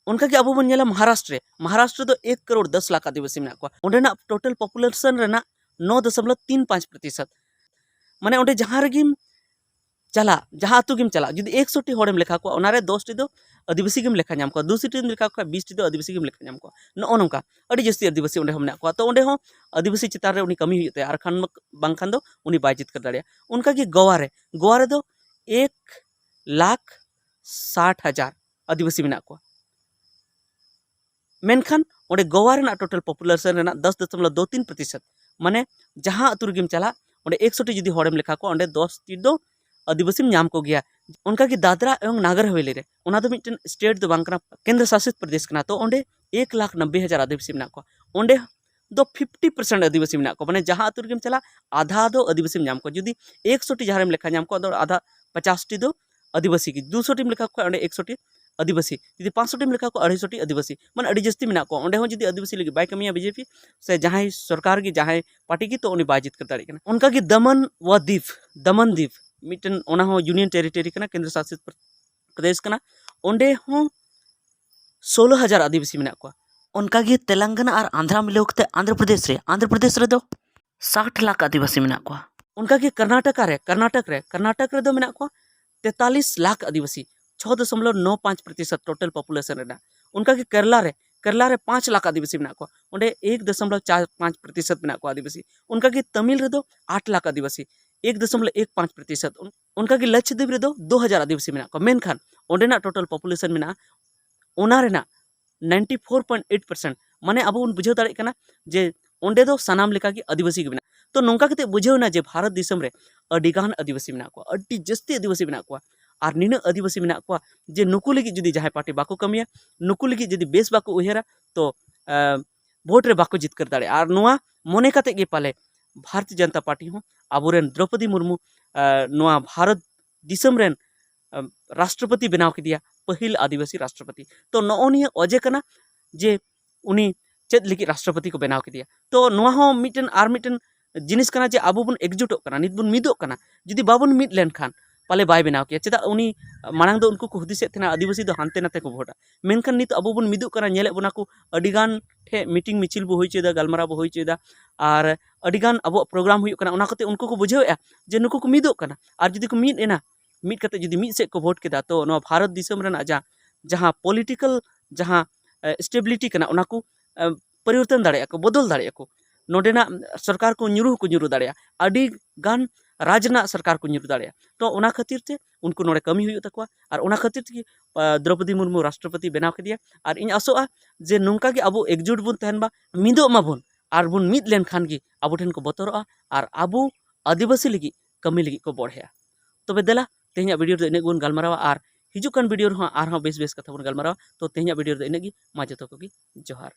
ᱚᱱᱠᱟᱜᱮ ᱟᱵᱚ ᱵᱚᱱ ᱧᱮᱞᱟ ᱢᱚᱦᱟᱨᱟᱥᱴᱨᱚ ᱨᱮ, ᱢᱚᱦᱟᱨᱟᱥᱴᱨᱚ ᱨᱮᱫᱚ ᱮᱠ ᱠᱟᱨᱳᱲ ᱫᱚᱥ ᱞᱟᱠᱷ ᱟᱹᱫᱤᱵᱟᱹᱥᱤ ᱢᱮᱱᱟᱜ ᱠᱚᱣᱟ᱾ ᱚᱸᱰᱮᱱᱟᱜ ᱴᱳᱴᱟᱞ ᱯᱚᱯᱩᱞᱮᱥᱚᱱ ᱨᱮᱱᱟᱜ ᱱᱚ ᱫᱚᱥᱚᱢᱤᱠ ᱛᱤᱱ ᱯᱟᱸᱪ ᱯᱨᱚᱛᱤᱥᱚᱛ᱾ ᱢᱟᱱᱮ ᱚᱸᱰᱮ ᱡᱟᱦᱟᱸ ᱨᱮᱜᱮᱢ ᱪᱟᱞᱟᱜ, ᱡᱟᱦᱟᱸ ᱟᱹᱛᱩ ᱜᱮᱢ ᱪᱟᱞᱟᱜ, ᱡᱩᱫᱤ ᱮᱠᱥᱚ ᱴᱤ ᱦᱚᱲᱮᱢ ᱞᱮᱠᱷᱟ ᱠᱚᱣᱟ, ᱚᱱᱟᱨᱮ ᱫᱚᱥ ᱴᱤ ᱫᱚ ᱟᱹᱫᱤᱵᱟᱹᱥᱤ ᱜᱮᱢ ᱞᱮᱠᱷᱟ ᱧᱟᱢ ᱠᱚᱣᱟ, ᱫᱩᱥᱚ ᱴᱤ ᱞᱮᱠᱷᱟ ᱠᱚᱣᱟ, ᱵᱤᱥ ᱴᱤ ᱫᱚ ᱟᱹᱫᱤᱵᱟᱹᱥᱤ ᱜᱮᱢ ᱞᱮᱠᱷᱟ ᱧᱟᱢ ᱠᱚᱣᱟ᱾ ᱱᱚᱜᱼᱚ ᱱᱚᱝᱠᱟ ᱟᱹᱰᱤ ᱡᱟᱹᱥᱛᱤ ᱟᱹᱫᱤᱵᱟᱹᱥᱤ ᱚᱸᱰᱮ ᱦᱚᱸ ᱢᱮᱱᱟᱜ ᱠᱚᱣᱟ᱾ ᱛᱚ ᱚᱸᱰᱮ ᱦᱚᱸ ᱟᱹᱫᱤᱵᱟᱹᱥᱤ ᱪᱮᱛᱟᱱ ᱨᱮ ᱩᱱᱤ ᱠᱟᱹᱢᱤ ᱦᱩᱭᱩᱜ ᱛᱟᱭᱟ, ᱟᱨ ᱠᱷᱟᱱ ᱢᱟ, ᱵᱟᱝᱠᱷᱟᱱ ᱫᱚ ᱩᱱᱤ ᱵᱟᱭ ᱡᱤᱛᱠᱟᱹᱨ ᱫᱟᱲᱮᱭᱟᱜᱼᱟ᱾ ᱚᱱᱠᱟᱜᱮ ᱜᱳᱣᱟ ᱨᱮ, ᱜᱳᱣᱟ ᱨᱮᱫᱚ ᱮᱠ ᱞᱟᱠᱷ ᱥᱟᱴ ᱦᱟᱡᱟᱨ ᱟᱹᱫᱤᱵᱟᱹᱥᱤ ᱢᱮᱱᱟᱜ ᱠᱚᱣᱟ᱾ ᱢᱮᱱᱠᱷᱟᱱ ᱚᱸᱰᱮ ᱜᱳᱣᱟ ᱨᱮᱱᱟᱜ ᱴᱳᱴᱟᱞ ᱯᱚᱯᱩᱞᱮᱥᱚᱱ ᱨᱮᱱᱟᱜ ᱫᱚᱥ ᱫᱚᱥᱚᱢᱤᱠ ᱫᱩ ᱛᱤᱱ ᱯᱨᱚᱛᱤᱥᱚᱛ, ᱢᱟᱱᱮ ᱡᱟᱦᱟᱸ ᱟᱹᱛᱩ ᱨᱮᱜᱮᱢ ᱪᱟᱞᱟᱜ, ᱚᱸᱰᱮ ᱮᱠᱥᱚ ᱴᱤ ᱡᱩᱫᱤ ᱦᱚᱲᱮᱢ ᱞᱮᱠᱷᱟ ᱠᱚᱣᱟ, ᱚᱸᱰᱮ ᱫᱚᱥ ᱴᱤ ᱫᱚ ᱟᱹᱫᱤᱵᱟᱹᱥᱤᱢ ᱧᱟᱢ ᱠᱚᱜᱮᱭᱟ᱾ ᱚᱱᱠᱟᱜᱮ ᱫᱟᱫᱽᱨᱟ ᱮᱵᱚᱝ ᱱᱟᱜᱟᱨ ᱦᱟᱵᱮᱞᱤ ᱨᱮ, ᱚᱱᱟ ᱫᱚ ᱢᱤᱫᱴᱮᱱ ᱥᱴᱮᱴ ᱫᱚ ᱵᱟᱝ ᱠᱟᱱᱟ, ᱠᱮᱱᱫᱨᱚ ᱥᱟᱥᱤᱛ ᱯᱨᱚᱫᱮᱥ ᱠᱟᱱᱟ, ᱛᱚ ᱚᱸᱰᱮ ᱮᱠ ᱞᱟᱠᱷ ᱱᱚᱵᱵᱳᱭ ᱦᱟᱡᱟᱨ ᱟᱹᱫᱤᱵᱟᱹᱥᱤ ᱢᱮᱱᱟᱜ ᱠᱚᱣᱟ᱾ ᱚᱸᱰᱮ ᱫᱚ ᱯᱷᱤᱯᱴᱤ ᱯᱟᱨᱥᱮᱱᱴ ᱟᱹᱫᱤᱵᱟᱹᱥᱤ ᱢᱮᱱᱟᱜ ᱠᱚᱣᱟ᱾ ᱢᱟᱱᱮ ᱡᱟᱦᱟᱸ ᱟᱹᱛᱩ ᱨᱮᱜᱮᱢ ᱪᱟᱞᱟᱜ, ᱟᱫᱷᱟ ᱫᱚ ᱟᱹᱫᱤᱵᱟᱹᱥᱤᱢ ᱧᱟᱢ ᱠᱚᱣᱟ᱾ ᱡᱩᱫᱤ ᱮᱠᱥᱚ ᱴᱤ ᱡᱟᱦᱟᱸ ᱨᱮᱢ ᱞᱮᱠᱷᱟ ᱧᱟᱢ ᱠᱚᱣᱟ, ᱟᱫᱚ ᱟᱫᱷᱟ ᱯᱚᱪᱟᱥ ᱴᱤ ᱫᱚ ᱟᱹᱫᱤᱵᱟᱹᱥᱤ ᱜᱮ᱾ ᱫᱩᱥᱚ ᱴᱤᱢ ᱞᱮᱠᱷᱟ ᱠᱚᱣᱟ, ᱚᱸᱰᱮ ᱮᱠᱥᱚ ᱴᱤ ᱟᱹᱫᱤᱵᱟᱹᱥᱤ᱾ ᱡᱩᱫᱤ ᱯᱟᱸᱪᱥᱚ ᱴᱤᱢ ᱞᱮᱠᱷᱟ ᱠᱚᱣᱟ, ᱟᱹᱲᱟᱹᱭᱥᱚ ᱴᱤ ᱟᱹᱫᱤᱵᱟᱹᱥᱤ᱾ ᱢᱟᱱᱮ ᱟᱹᱰᱤ ᱡᱟᱹᱥᱛᱤ ᱢᱮᱱᱟᱜ ᱠᱚᱣᱟ᱾ ᱚᱸᱰᱮ ᱦᱚᱸ ᱡᱩᱫᱤ ᱟᱹᱫᱤᱵᱟᱹᱥᱤ ᱞᱟᱹᱜᱤᱫ ᱵᱟᱭ ᱠᱟᱹᱢᱤᱭᱟ ᱵᱤᱡᱮᱯᱤ, ᱥᱮ ᱡᱟᱦᱟᱸᱭ ᱥᱚᱨᱠᱟᱨ ᱜᱮ, ᱡᱟᱦᱟᱸᱭ ᱯᱟᱨᱴᱤ ᱜᱮ, ᱛᱚ ᱩᱱᱤ ᱵᱟᱭ ᱡᱤᱛᱠᱟᱹᱨ ᱫᱟᱲᱮᱭᱟᱜ ᱠᱟᱱᱟ᱾ ᱚᱱᱠᱟᱜᱮ ᱫᱟᱢᱟᱱ ᱣᱟ ᱫᱤᱯ, ᱫᱟᱢᱟᱱ ᱫᱤᱯ ᱢᱤᱫᱴᱮᱱ, ᱚᱱᱟ ᱦᱚᱸ ᱤᱭᱩᱱᱤᱭᱚᱱ ᱴᱮᱨᱤᱴᱚᱨᱤ ᱠᱟᱱᱟ, ᱠᱮᱱᱫᱨᱚ ᱥᱟᱥᱤᱛ ᱯᱨᱚᱫᱮᱥ ᱠᱟᱱᱟ᱾ ᱚᱸᱰᱮ ᱦᱚᱸ ᱥᱳᱞᱳ ᱦᱟᱡᱟᱨ ᱟᱹᱫᱤᱵᱟᱹᱥᱤ ᱢᱮᱱᱟᱜ ᱠᱚᱣᱟ᱾ ᱚᱱᱠᱟᱜᱮ ᱛᱮᱞᱮᱝᱜᱟᱱᱟ ᱟᱨ ᱟᱱᱫᱷᱨᱟ ᱢᱤᱞᱟᱹᱣ ᱠᱟᱛᱮ ᱟᱱᱫᱷᱨᱟ ᱯᱨᱚᱫᱮᱥ ᱨᱮ, ᱟᱱᱫᱷᱨᱟ ᱯᱨᱚᱫᱮᱥ ᱨᱮᱫᱚ ᱥᱟᱴ ᱞᱟᱠᱷ ᱟᱹᱫᱤᱵᱟᱹᱥᱤ ᱢᱮᱱᱟᱜ ᱠᱚᱣᱟ᱾ ᱚᱱᱠᱟᱜᱮ ᱠᱚᱨᱱᱟᱴᱚᱠᱟ ᱨᱮ, ᱠᱚᱨᱱᱟᱴᱚᱠ ᱨᱮ, ᱠᱚᱨᱱᱟᱴᱚᱠ ᱨᱮᱫᱚ ᱢᱮᱱᱟᱜ ᱠᱚᱣᱟ ᱛᱮᱛᱟᱞᱤᱥ ᱞᱟᱠᱷ ᱟᱹᱫᱤᱵᱟᱹᱥᱤ, ᱪᱷᱚ ᱫᱚᱥᱚᱢᱤᱠ ᱱᱚ ᱯᱟᱸᱪ ᱯᱨᱚᱛᱤᱥᱚᱛ ᱴᱳᱴᱟᱞ ᱯᱚᱯᱩᱞᱮᱥᱚᱱ ᱨᱮᱱᱟᱜ᱾ ᱚᱱᱠᱟᱜᱮ ᱠᱮᱨᱞᱟ ᱨᱮ, ᱠᱮᱨᱞᱟ ᱨᱮ ᱯᱟᱸᱪ ᱞᱟᱠᱷ ᱟᱹᱫᱤᱵᱟᱹᱥᱤ ᱢᱮᱱᱟᱜ ᱠᱚᱣᱟ, ᱚᱸᱰᱮ ᱮᱠ ᱫᱚᱥᱚᱢᱤᱠ ᱪᱟᱨ ᱯᱟᱸᱪ ᱯᱨᱚᱛᱤᱥᱚᱛ ᱢᱮᱱᱟᱜ ᱠᱚᱣᱟ ᱟᱹᱫᱤᱵᱟᱹᱥᱤ᱾ ᱚᱱᱠᱟᱜᱮ ᱛᱟᱢᱤᱞ ᱨᱮᱫᱚ ᱟᱴ ᱞᱟᱠᱷ ᱟᱹᱫᱤᱵᱟᱹᱥᱤ, ᱮᱠ ᱫᱚᱥᱚᱢᱤᱠ ᱮᱠ ᱯᱟᱸᱪ ᱯᱨᱚᱛᱤᱥᱚᱛ᱾ ᱚᱱᱠᱟᱜᱮ ᱞᱟᱠᱥᱟᱫᱤᱯ ᱨᱮᱫᱚ ᱫᱩ ᱦᱟᱡᱟᱨ ᱟᱹᱫᱤᱵᱟᱹᱥᱤ ᱢᱮᱱᱟᱜ ᱠᱚᱣᱟ, ᱢᱮᱱᱠᱷᱟᱱ ᱚᱸᱰᱮᱱᱟᱜ ᱴᱳᱴᱟᱞ ᱯᱚᱯᱩᱞᱮᱥᱚᱱ ᱢᱮᱱᱟᱜᱼᱟ, ᱚᱱᱟ ᱨᱮᱱᱟᱜ ninety four point eight percent. ᱢᱟᱱᱮ ᱟᱵᱚ ᱵᱚᱱ ᱵᱩᱡᱷᱟᱹᱣ ᱫᱟᱲᱮᱭᱟᱜ ᱠᱟᱱᱟ ᱡᱮ ᱚᱸᱰᱮ ᱫᱚ ᱥᱟᱱᱟᱢ ᱞᱮᱠᱟᱜᱮ ᱟᱹᱫᱤᱵᱟᱹᱥᱤ ᱜᱮ ᱢᱮᱱᱟᱜᱼᱟ᱾ ᱛᱚ ᱱᱚᱝᱠᱟ ᱠᱟᱛᱮ ᱵᱩᱡᱷᱟᱹᱣ ᱮᱱᱟ ᱡᱮ ᱵᱷᱟᱨᱚᱛ ᱫᱤᱥᱚᱢ ᱨᱮ ᱟᱹᱰᱤ ᱜᱟᱱ ᱟᱹᱫᱤᱵᱟᱹᱥᱤ ᱢᱮᱱᱟᱜ ᱠᱚᱣᱟ, ᱟᱹᱰᱤ ᱡᱟᱹᱥᱛᱤ ᱟᱹᱫᱤᱵᱟᱹᱥᱤ ᱢᱮᱱᱟᱜ ᱠᱚᱣᱟ᱾ ᱟᱨ ᱱᱤᱱᱟᱹᱜ ᱟᱹᱫᱤᱵᱟᱹᱥᱤ ᱢᱮᱱᱟᱜ ᱠᱚᱣᱟ ᱡᱮ ᱱᱩᱠᱩ ᱞᱟᱹᱜᱤᱫ ᱡᱩᱫᱤ ᱡᱟᱦᱟᱸᱭ ᱯᱟᱨᱴᱤ ᱵᱟᱠᱚ ᱠᱟᱹᱢᱤᱭᱟ, ᱱᱩᱠᱩ ᱞᱟᱹᱜᱤᱫ ᱡᱩᱫᱤ ᱵᱮᱥ ᱵᱟᱠᱚ ᱩᱭᱦᱟᱹᱨᱟ, ᱛᱚ ᱟᱸ, ᱵᱷᱳᱴ ᱨᱮ ᱵᱟᱠᱚ ᱡᱤᱛᱠᱟᱹᱨ ᱫᱟᱲᱮᱭᱟᱜᱼᱟ᱾ ᱟᱨ ᱱᱚᱣᱟ ᱢᱚᱱᱮ ᱠᱟᱛᱮ ᱜᱮ ᱯᱟᱞᱮ ᱵᱷᱟᱨᱚᱛᱤᱭᱚ ᱡᱚᱱᱚᱛᱟ ᱯᱟᱨᱴᱤ ᱦᱚᱸ ᱟᱵᱚᱨᱮᱱ ᱫᱨᱚᱯᱚᱫᱤ ᱢᱩᱨᱢᱩ, ᱟᱸ, ᱱᱚᱣᱟ ᱵᱷᱟᱨᱚᱛ ᱫᱤᱥᱚᱢ ᱨᱮᱱ, ᱟᱸ, ᱨᱟᱥᱴᱨᱚᱯᱚᱛᱤ ᱵᱮᱱᱟᱣ ᱠᱮᱫᱮᱭᱟ, ᱯᱟᱹᱦᱤᱞ ᱟᱹᱫᱤᱵᱟᱹᱥᱤ ᱨᱟᱥᱴᱨᱚᱯᱚᱛᱤ᱾ ᱛᱚ ᱱᱚᱜᱼᱚ ᱱᱤᱭᱟᱹ ᱚᱡᱮ ᱠᱟᱱᱟ ᱡᱮ ᱩᱱᱤ ᱪᱮᱫ ᱞᱟᱹᱜᱤᱫ ᱨᱟᱥᱴᱨᱚᱯᱚᱛᱤ ᱠᱚ ᱵᱮᱱᱟᱣ ᱠᱮᱫᱮᱭᱟ᱾ ᱛᱚ ᱱᱚᱣᱟ ᱦᱚᱸ ᱢᱤᱫᱴᱮᱱ, ᱟᱨ ᱢᱤᱫᱴᱮᱱ ᱡᱤᱱᱤᱥ ᱠᱟᱱᱟ ᱡᱮ ᱟᱵᱚ ᱵᱚᱱ ᱮᱠᱡᱩᱴᱚᱜ ᱠᱟᱱᱟ, ᱱᱤᱛ ᱵᱚᱱ ᱢᱤᱫᱚᱜ ᱠᱟᱱᱟ᱾ ᱡᱩᱫᱤ ᱵᱟᱵᱚᱱ ᱢᱤᱫ ᱞᱮᱱᱠᱷᱟᱱ ᱯᱟᱞᱮ ᱵᱟᱭ ᱵᱮᱱᱟᱣ ᱠᱮᱭᱟ᱾ ᱪᱮᱫᱟᱜ ᱩᱱᱤ ᱢᱟᱲᱟᱝ ᱫᱚ ᱩᱱᱠᱩ ᱠᱚ ᱦᱩᱫᱤᱥᱮᱫ ᱛᱟᱦᱮᱱᱟ ᱟᱹᱫᱤᱵᱟᱹᱥᱤ ᱫᱚ ᱦᱟᱱᱛᱮ ᱱᱟᱛᱮ ᱠᱚ ᱵᱷᱳᱴᱟ, ᱢᱮᱱᱠᱷᱟᱱ ᱱᱤᱛ ᱟᱵᱚ ᱵᱚᱱ ᱢᱤᱫᱚᱜ ᱠᱟᱱᱟ, ᱧᱮᱞᱮᱫ ᱵᱚᱱᱟ ᱠᱚ ᱟᱹᱰᱤ ᱜᱟᱱ ᱴᱷᱮᱱ ᱢᱤᱴᱤᱝ ᱢᱤᱪᱷᱤᱞ ᱵᱚ ᱦᱩᱭ ᱦᱚᱪᱚᱭᱮᱫᱟ, ᱜᱟᱞᱢᱟᱨᱟᱣ ᱵᱚ ᱦᱩᱭ ᱦᱚᱪᱚᱭᱮᱫᱟ, ᱟᱨ ᱟᱹᱰᱤ ᱜᱟᱱ ᱟᱵᱚᱣᱟᱜ ᱯᱨᱳᱜᱨᱟᱢ ᱦᱩᱭᱩᱜ ᱠᱟᱱᱟ᱾ ᱚᱱᱟ ᱠᱚᱛᱮ ᱩᱱᱠᱩ ᱠᱚ ᱵᱩᱡᱷᱟᱹᱣᱮᱫᱼᱟ ᱡᱮ ᱱᱩᱠᱩ ᱠᱚ ᱢᱤᱫᱚᱜ ᱠᱟᱱᱟ᱾ ᱟᱨ ᱡᱩᱫᱤ ᱠᱚ ᱢᱤᱫ ᱮᱱᱟ, ᱢᱤᱫ ᱠᱟᱛᱮ ᱡᱩᱫᱤ ᱢᱤᱫ ᱥᱮᱫ ᱠᱚ ᱵᱷᱳᱴ ᱠᱮᱫᱟ, ᱛᱚ ᱱᱚᱣᱟ ᱵᱷᱟᱨᱚᱛ ᱫᱤᱥᱚᱢ ᱨᱮᱱᱟᱜ ᱡᱟᱦᱟᱸ, ᱡᱟᱦᱟᱸ ᱯᱚᱞᱤᱴᱤᱠᱟᱞ ᱡᱟᱦᱟᱸ, ᱮ, ᱥᱴᱮᱵᱤᱞᱤᱴᱤ ᱠᱟᱱᱟ, ᱚᱱᱟ ᱠᱚ, ᱮ, ᱯᱚᱨᱤᱵᱚᱨᱛᱚᱱ ᱫᱟᱲᱮᱭᱟᱜᱼᱟ ᱠᱚ, ᱵᱚᱫᱚᱞ ᱫᱟᱲᱮᱭᱟᱜᱼᱟ ᱠᱚ᱾ ᱱᱚᱰᱮᱱᱟᱜ ᱥᱚᱨᱠᱟᱨ ᱠᱚ ᱧᱩᱨᱩ ᱦᱚᱸᱠᱚ ᱧᱩᱨᱩ ᱫᱟᱲᱮᱭᱟᱜᱼᱟ, ᱟᱹᱰᱤ ᱜᱟᱱ ᱨᱟᱡᱽ ᱨᱮᱱᱟᱜ ᱥᱚᱨᱠᱟᱨ ᱠᱚ ᱧᱩᱨᱩ ᱫᱟᱲᱮᱭᱟᱜᱼᱟ᱾ ᱛᱚ ᱚᱱᱟ ᱠᱷᱟᱹᱛᱤᱨ ᱛᱮ ᱩᱱᱠᱩ ᱱᱚᱰᱮ ᱠᱟᱹᱢᱤ ᱦᱩᱭᱩᱜ ᱛᱟᱠᱚᱣᱟ᱾ ᱟᱨ ᱚᱱᱟ ᱠᱷᱟᱹᱛᱤᱨ ᱛᱮᱜᱮ, ᱟ, ᱫᱨᱚᱯᱚᱫᱤ ᱢᱩᱨᱢᱩ ᱨᱟᱥᱴᱨᱚᱯᱚᱛᱤ ᱵᱮᱱᱟᱣ ᱠᱮᱫᱮᱭᱟ᱾ ᱟᱨ ᱤᱧ ᱟᱥᱚᱜᱼᱟ ᱡᱮ ᱱᱚᱝᱠᱟ ᱜᱮ ᱟᱵᱚ ᱮᱠᱡᱩᱴ ᱵᱚᱱ ᱛᱟᱦᱮᱱ ᱢᱟ, ᱢᱤᱫᱚᱜ ᱢᱟᱵᱚᱱ, ᱟᱨ ᱵᱚᱱ ᱢᱤᱫ ᱞᱮᱱᱠᱷᱟᱱ ᱜᱮ ᱟᱵᱚ ᱴᱷᱮᱱ ᱠᱚ ᱵᱚᱛᱚᱨᱚᱜᱼᱟ ᱟᱨ ᱟᱵᱚ ᱟᱹᱫᱤᱵᱟᱹᱥᱤ ᱞᱟᱹᱜᱤᱫ ᱠᱟᱹᱢᱤ ᱞᱟᱹᱜᱤᱫ ᱠᱚ ᱵᱚᱲᱦᱮᱜᱼᱟ᱾ ᱛᱚᱵᱮ ᱫᱮᱞᱟ, ᱛᱮᱦᱮᱧᱟᱜ ᱵᱷᱤᱰᱤᱭᱳ ᱨᱮᱫᱚ ᱤᱱᱟᱹᱜ ᱜᱮᱵᱚᱱ ᱜᱟᱞᱢᱟᱨᱟᱣᱟ, ᱟᱨ ᱦᱤᱡᱩᱜ ᱠᱟᱱ ᱵᱷᱤᱰᱤᱭᱳ ᱨᱮᱦᱚᱸ ᱟᱨᱦᱚᱸ ᱵᱮᱥ ᱵᱮᱥ ᱠᱟᱛᱷᱟ ᱵᱚᱱ ᱜᱟᱞᱢᱟᱨᱟᱣᱟ᱾ ᱛᱚ ᱛᱮᱦᱮᱧᱟᱜ ᱵᱷᱤᱰᱤᱭᱳ ᱨᱮᱫᱚ ᱤᱱᱟᱹᱜ ᱜᱮ᱾ ᱢᱟ ᱡᱚᱛᱚ ᱠᱚᱜᱮ ᱡᱚᱦᱟᱨ᱾